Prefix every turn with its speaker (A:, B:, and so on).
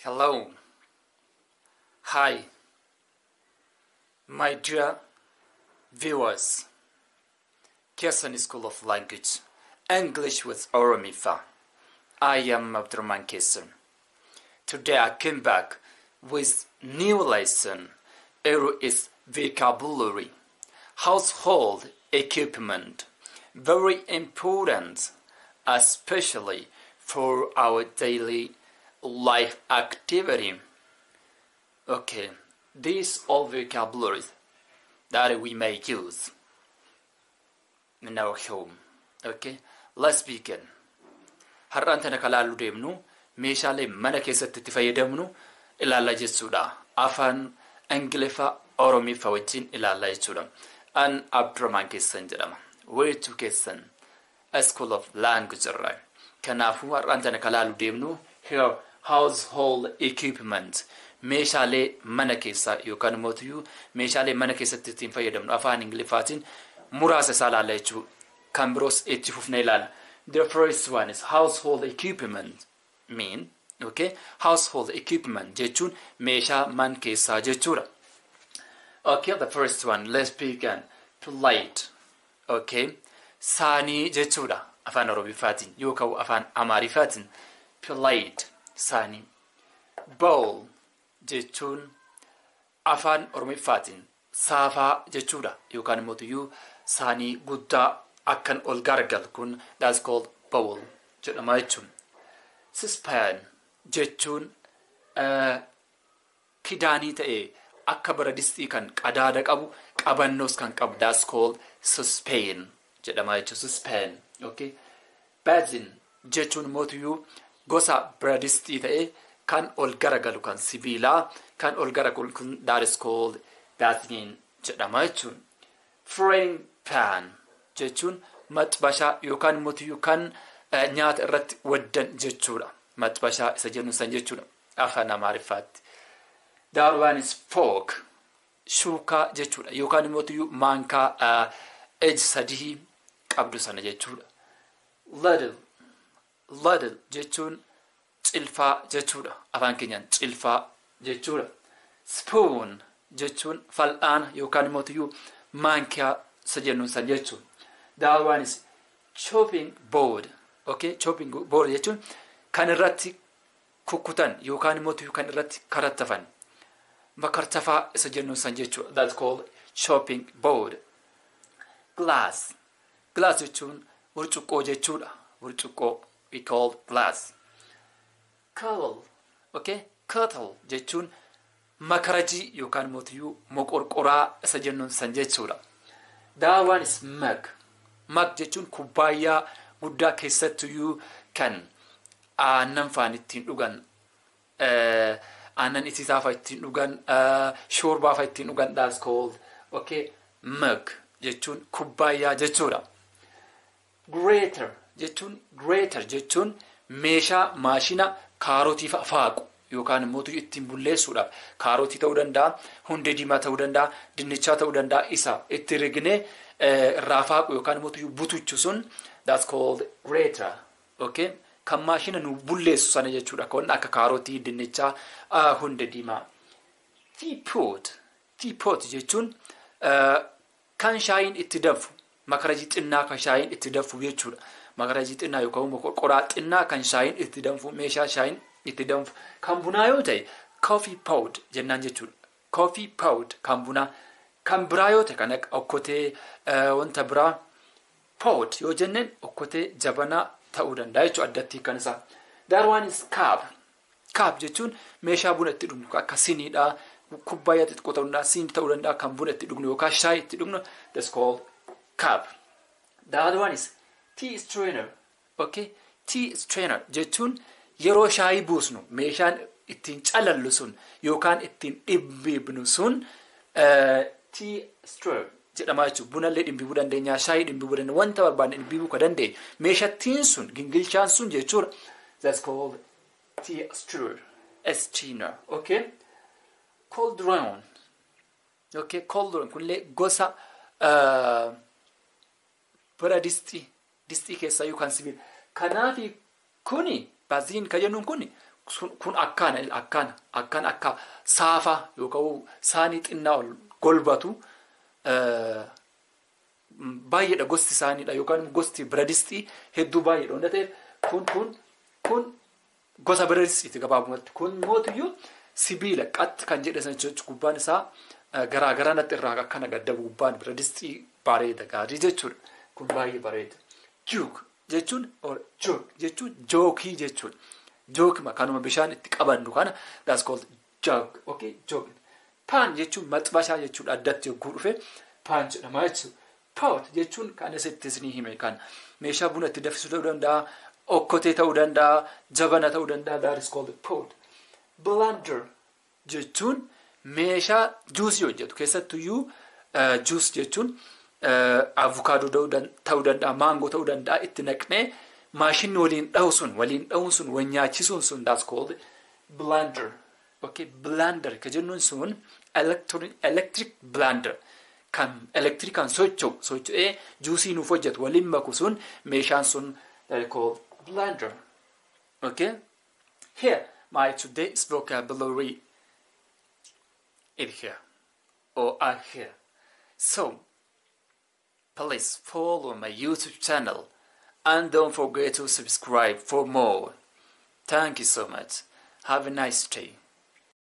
A: Hello. Hi. My dear viewers. Kesan School of Language. English with Oromifa. I am Abdurrahman Kesan. Today I came back with new lesson. It is vocabulary. Household equipment. Very important, especially for our daily life activity. Okay, these all vocabularies that we may use in our home. Okay, let's begin. Har'aan tana kan ilaallu deemnu meeshaalee mana keessatti itti fayyadamnu ilaalla jechuudha. Afaan Ingiliffaa Oromiffaa wajjin ilaalla jechuudha. An Abdurrahman Keessan jedhama. Weertuu Keessan School of Language irraa. Kanaafuu har'aan tana kan ilaallu deemnu here household equipment, meeshaalee mana keessaa yookaan immoo meeshaalee mana keessatti ittiin fayyadamnu afaan Ingiliffaatiin muraasa isaa ilaalla jechuudha. Kan biroos itti fufnee ilaalla. The first one is household equipment mean, okay, household equipment jechuun meeshaa man keessaa jechuudha. Okay, the first one, let's begin. Plate, okay, saanii jechuudha afaan Oromiffaatiin yookaan afaan Amaariffaatiin. Plate, saanii. Bowl jechuun afaan Oromiffaatiin saafaa jechuudha yookaan immoo saanii guddaa akkan ol garagalu kun, that's called bowl jedhama jechuun. Saucepan jechuun kidaanii ta'ee akka bara distii kan qadaada qabu, qabannoos kan qabu, that's called saucepan jedhama jechuun, saucepan. Okay. Basin jechuun mootiyyuu gosa biradistii ta'ee kan ol garagalu, kan sibiilaa kan ol garagalu kun, that is called basin jedhama jechuun. Frying pan jechuun maxbashaa yookaan mootiyyuu kan nyaata irratti waddan jechuudha. Maxbashaa isa jennu san jechuudha afaan Amaariffaatti. That one is fork, shuukaa jechuudha yookaan immoo maankaa ej sadii qabdu sana jechuudha. Ladle, ladle jechuun cilfaa jechuudha, afaan keenyaan cilfaa jechuudha. Spoon jechuun fal'aana yookaan immoo maankiyaa isa jennu san jechuudha. That one is chopping board. Okay, chopping board jechuun kan irratti kukkutan yookaan immoo kan irratti karattafan. Makartafaa isa jennu san jechuudha. That's called chopping board. Glass. Glass jechuun burcuqqoo jechuudha. Burcuqqoo we call glass. Kettle. Okay? Kettle jechuun makarajii yookaan mootiyyuu moqorqoraa isa jennuun san jechuudha. That one is mug. Mug jechuun kubbaayyaa guddaa keessattuyyuu kan aannan faan ittiin dhugan, aannan itiisaa fa'a ittiin dhugan, shoorbaa fa'a ittiin dhugan, that's called, okay, mug jechuun kubbaayyaa jechuudha. Grater jechuun, grater jechuun meeshaa maashina kaarotii fa'a faaqu yookaan immoo ittiin bulleessuudhaaf, kaarotii ta'uu danda'a, hundee diimaa ta'uu danda'a, dinnichaa ta'uu danda'a, isa itti rignee irraa faaqu yookaan immoo butuchu sun, that's called grater. Okay? Kan maashina nu bulleessu sana jechuudha. Kan akka kaarotii, dinnichaa, hundee diimaa. Teapot. Teapot jechuun kan shaayiin itti danfu, makarajii xinnaa kan shaayiin itti danfu jechuudha. Makarajii xinnaa yookaan immoo qoraa xinnaa kan shaayiin itti danfu, meeshaa shaayiin itti danfu. Kan bunaa yoo ta'e coffee pot jennaan jechuudha. Coffee pot kan bunaa. Kan biraa yoo ta'e, kan akka okkotee, wanta biraa pot yoo jenneen, okkotee, jabanaa ta'uu danda'a jechuudha addatti kan isaa. That one is cup. Cup jechuun meeshaa buna itti dhugnu akka siniidha. Kubbaayyaa xixiqqoo ta'uu danda'a, siinii ta'uu danda'a, kan buna itti dhugnu yookaan shaayii itti dhugnu, that's called cup. The other one is tea strainer. Okay? Tea strainer jechuun yeroo shaayii buusnu meeshaan ittiin calallu sun yookaan ittiin dhimbiibnu sun tea strainer jedhama jechuudha. Bunallee dhimbiibuu dandeenya, shaayii dhimbiibuu dandeenya, wanta barbaadne dhimbiibuu kan dandeenya. Meeshattiin sun, gingilchaan sun jechuudha. That's called tea strainer. Strainer. Okay? Cauldron. Okay, cauldron kunillee gosa bira distii keessaa yookaan sibiila. Kanaafi kuni basin kan jennuun kuni Kun akkaana akkaana akkaan akka saafa yookaan saanii xinnaa ol golbatu baay'eedha gosti isaaniidha yookaan gosti biradistii hedduu baay'eedha wanta ta'eef kun gosa biradistiiti gabaabumatti. Kun mootiyyuu sibiila qaxxi kan jedhe sana jechuudha gubbaan isaa garaa natti irraa akkana gaddabu gubbaan biradistii bareeda gaarii jechuudha. Kun baay'ee bareeda. Jug jechuun or jug jechuun jookii jechuudha. Jookima kanuma bishaan itti qabannu kana, that's called jug. Okay, jug. Pan jechuun maxbashaa jechuudha addatti yogguu dhufe pan jedhama jechuudha. Pot jechuun kan asitti isinii hime kan meeshaa buna itti danfisu ta'uu danda'a, okkotee ta'uu danda'a, jabana ta'uu danda'a, that is called pot. Blender jechuun meeshaa juusii hojjetu keessattuyyuu juice jechuun avukaadoo ta'uu danda'a, maangoo ta'uu danda'a itti naqnee maashinni waliin dhahu sun waliin dhahuun sun wal nyaachisuun sun, that's called blender. Okay, blender ka jennuun sun electric blender kan elektirikaan socho'u socho'ee juusii nuuf hojjetu waliin maku sun meeshaan sun, that is called blender. Okay, here my today's vocabulary is here or are here. So please follow my YouTube channel and don't forget to subscribe for more. Thank you so much. Have a nice day.